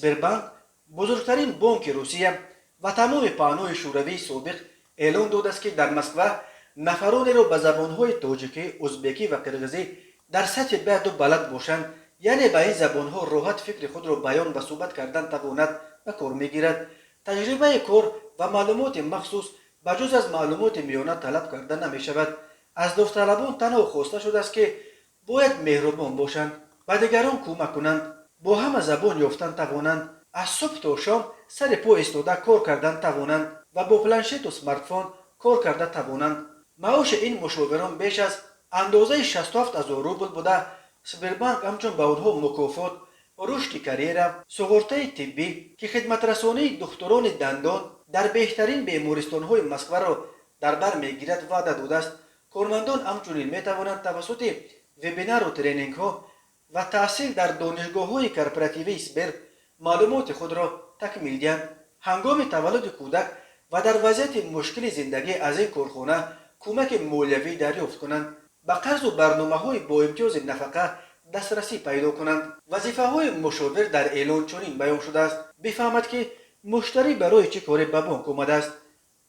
Сбербанк, бузургтарин бонки Русия ва тамоми паҳнои Шӯравии собиқ, эълон додааст, ки дар Москва нафаронеро ба забонҳои тоҷикӣ, узбекӣ ва қирғизӣ дар сатҳи B2 балад бошанд, яъне ба ин забонҳо роҳат фикри худро баён ва суҳбат кардан тавонад, ба кор мегирад. Таҷрибаи кор ва маълумоти махсус ба ҷуз аз маълумоти миёна талаб карда намешавад. Аз довталабон танҳо хоста шудааст, ки бояд меҳрубон бошанд, ба дигарон кӯмак кунанд, бо ҳама забон ёфтан тавонанд, аз субҳ то шом сари по истода кор кардан тавонанд ва бо планшету смартфон кор карда тавонанд. Маоши ин мушовирон беш аз андозаи 67 ҳазор рубл буда, Сбербанк ҳамчун ба онҳо мукофот, рушди карьера, суғуртаи тиббӣ, ки хидматрасонии духтурони дандон дар беҳтарин бемористонҳои Москваро дар бар мегирад, ваъда додааст. Кормандон ҳамчунин метавонанд тавассути вебинару тренингҳо ва таҳсил дар донишгоҳҳои корпоративии Сбер маълумоти худро такмил диҳанд, ҳангоми таваллуди кӯдак ва дар вазъияти мушкили зиндагӣ аз ин корхона кӯмаки молиявӣ дарёфт кунанд, ба қарзу барномаҳои боимтиёзи нафақа дастрасӣ пайдо кунанд. Вазифаҳои мушовир дар эълон чунин баён шудааст: бифаҳмад, ки муштарӣ барои чӣ коре ба бонк омадааст,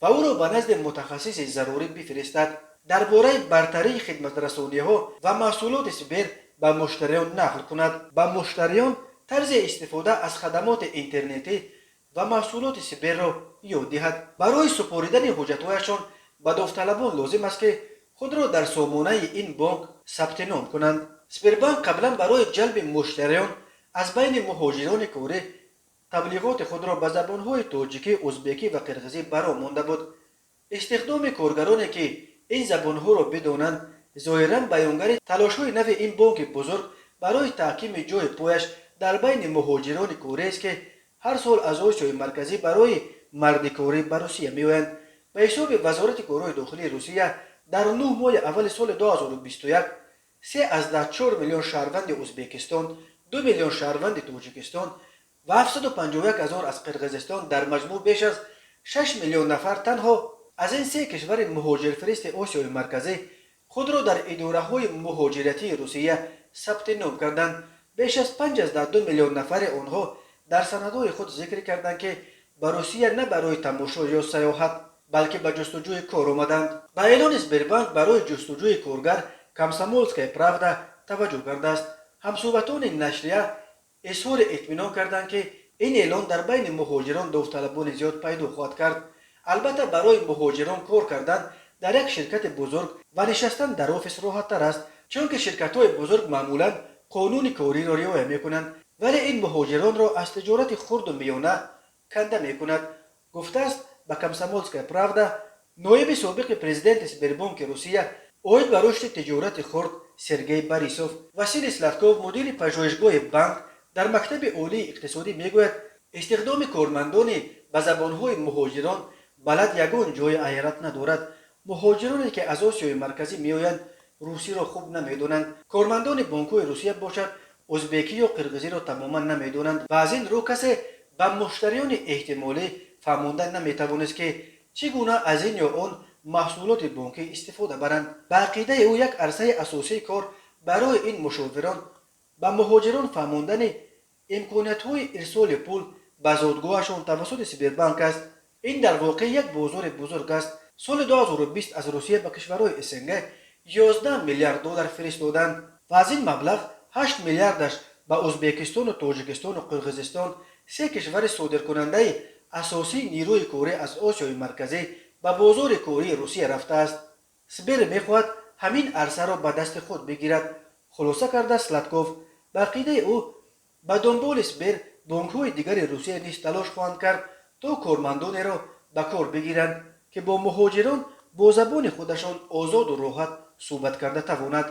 ва ӯро ба назди мутахассиси зарурӣ бифиристад, дар бораи бартарии хидматрасониҳо ва маҳсулоти Сбер ба муштариён нақл кунад, ба муштариён тарзи истифода аз хадамоти интернетӣ ва маҳсулоти Сберро ёд диҳад. Барои супоридани ҳуҷҷатҳояшон ба довталабон лозим аст, ки худро дар сомонаи ин бонк сабти ном кунанд. Сбербанк қаблан барои ҷалби муштариён аз байни муҳоҷирони корӣ таблиғоти худро ба забонҳои тоҷикӣ, узбекӣ ва қирғизӣ баро монда буд. Истихдоми коргароне, ки ин забонҳоро бидонанд, зоҳиран баёнгари талошҳои нави ин бонки бузург барои таҳкими ҷои пояш дар байни муҳоҷирони кориест, ки ҳар сол аз Осиёи Марказӣ барои мардикорӣ ба Русия меоянд. Ба ҳисоби Вазорати корҳои дохилии Русия, дар 9 моҳи аввали соли 2021 3,4 миллион шаҳрванди Узбекистон, 2 миллион шаҳрванди Тоҷикистон ва 751 ҳазор аз Қирғизистон, дар маҷмӯъ беш аз 6 миллион нафар танҳо аз ин се кишвари муҳоҷирфиристи Осиёи Марказӣ худро дар идораҳои муҳоҷиратии Русия сабти ном карданд. Беш аз 5,2 миллион нафари онҳо дар санадҳои худ зикр карданд, ки ба Русия на барои тамошо ё саёҳат, балки ба ҷустуҷӯи кор омаданд. Ба эълони Сбербанк барои ҷустуҷӯи коргар «Комсомольская правда» таваҷҷӯҳ кардааст. Ҳамсӯҳбатони нашрия изҳори итминон карданд, ки ин эълон дар байни муҳоҷирон довталабони зиёд пайдо хоҳад кард. Албатта, барои муҳоҷирон кор кардан дар як ширкати бузург ва нишастан дар офис роҳаттар аст, чунки ширкатҳои бузург маъмулан қонуни кориро риоя мекунанд, вале ин муҳоҷиронро аз тиҷорати хурду миёна канда мекунад, гуфтааст ба «Комсомольская правда» ноиби собиқи президенти Сбербонки Русия оид ба рушди тиҷорати хурд Сергей Борисов. Василий Сладков, мудири пажӯҳишгоҳи банк дар Мактаби олии иқтисодӣ, мегӯяд, истихдоми кормандони ба забонҳои муҳоҷирон балад ягон ҷои ҳайрат надорад. Муҳоҷироне, ки аз Осиёи Марказӣ меоянд, русиро хуб намедонанд. Кормандони бонкҳои Русия бошад, узбекӣ ё қирғизиро тамоман намедонанд ва аз ин рӯ касе ба муштариёни эҳтимолӣ фаҳмонда наметавонист, ки чӣ гуна аз ин ё он маҳсулоти бонкӣ истифода баранд. Ба ақидаи ӯ, як арсаи асосии кор барои ин мушовирон ба муҳоҷирон фаҳмондани имкониятҳои ирсоли пул ба зодгоҳашон тавассути Сбербанк аст. Ин дар воқеъ як бозори бузург аст. Соли 2020 аз Русия ба кишварҳои СНГ 11 миллиард доллар фиристоданд ва аз ин маблағ 8 миллиардаш ба Узбекистону Тоҷикистону Қирғизистон, се кишвари содиркунандаи асосии нерӯи корӣ аз Осиёи Марказӣ ба бозори кории Русия рафтааст. Сбер мехоҳад ҳамин арсаро ба дасти худ бигирад, хулоса карда Сладков. Ба ақидаи ӯ, ба дунболи Сбер бонкҳои дигари Русия низ талош хоҳанд кард, то кормандонеро ба кор бигиранд, ки бо муҳоҷирон бо забони худашон озоду роҳат суҳбат карда тавонад.